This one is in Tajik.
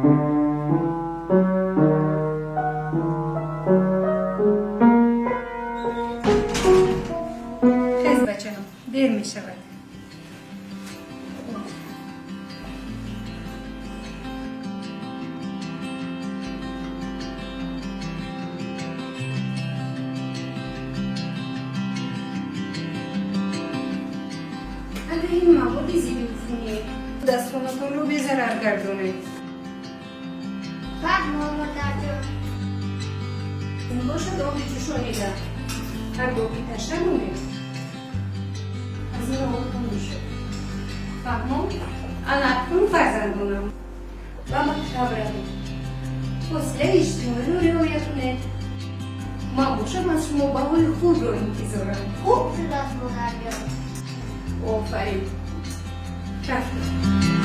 Хез, бачаам, дер мешавад. Ана ин маводи зиддиуфунӣ, дастонатонро безарар гардонед. Фаҳмо, модарҷон. Ин бошад оби ҷӯшонида. Ҳаргоҳ ки ташна монед, аз ин обтон нӯшед. Фаҳмо? Ана акнун, фарзандонам, ба мактаб равед, фосилаи иҷтимоиро риоя кунед. Ман бошам, аз шумо баҳои хубро интизорам. Хуб шудааст, модарҷон. Офарин, рафтем.